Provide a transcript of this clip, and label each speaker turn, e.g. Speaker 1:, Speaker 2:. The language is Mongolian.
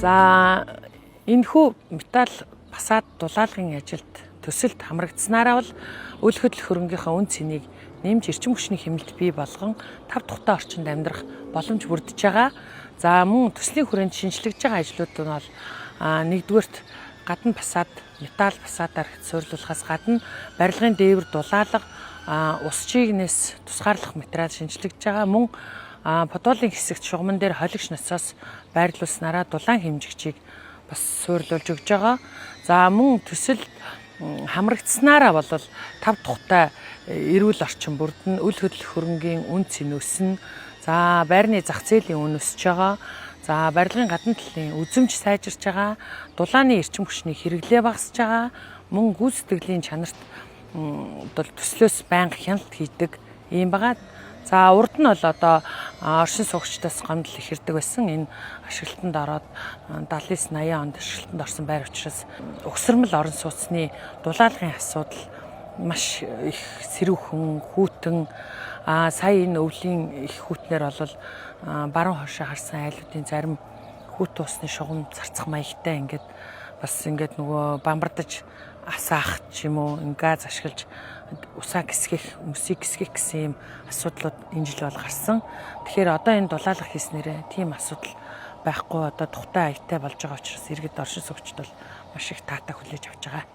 Speaker 1: За, энэхүү металл фасад дулаалгын ажилд төсөлд хамрагдсанаараа бол үл хөдлөх хөрөнгийнхөө үнэ цэнийг нэмж, эрчим хүчний хэмнэлт бий болгон тав тухтай орчинд амьдрах боломж бүрдэж байгаа. За, мөн төслийн хүрээнд шинжлэгдэж байгаа ажлууд нь бол нэгдүгээрт гадна фасад металл фасадаар суурилуулахаас гадна барилгын дээвэр дулаалга, ус чигнээс тусгаарлах материал шинжлэгдэж байгаа. Мөн подволын хэсэгт шугаман дээр холигч насос байрлуулснараа дулаан хэмжигчийг бас суурилуулж өгж байгаа. За, мөн төсөл хамрагдсанаараа бол тав тухтай эрүүл орчин бүрдэн, үл хөдлөх хөрөнгийн үнэ цэн өснө. За, байрны зах зээлийн үн өсөж байгаа. За, барилгын гадна талын үзэмж сайжирч байгаа. Дулааны эрчим хүчний хэрэглээ багасж байгаа. Мөн гүйцэтгэлийн чанарт бол төслөөс байнга хяналт хийдэг ийм байгаа. За, урд нь бол одоо оршин суугчдаас гомдол их ирдэг байсан. Энэ ашиглалтанд ороод 79 80 онд ашиглалтанд орсон байр учраас угсармал орон сууцны дулаалгын асуудал маш их сэрүүхэн, хүйтэн. Сая энэ өвлийн их хүйтнээр бол баруун хойшоо харсан айлуудын зарим хүйтэн усны шугам царцах маягтай, ингээд бас ингээд нөгөө бамбардаж асаах ч юм уу, газ ашиглаж усаа гисгэх, мөсийг гисгэх гэсэн юм асуудлууд энэ жил бол гарсан. Тэгэхээр одоо энэ дулаалга хийснээрээ тийм асуудал байхгүй, одоо тухтай аятай болж байгаа учраас иргэд, оршин суугчид бол маш их таатай хүлээж авч байгаа.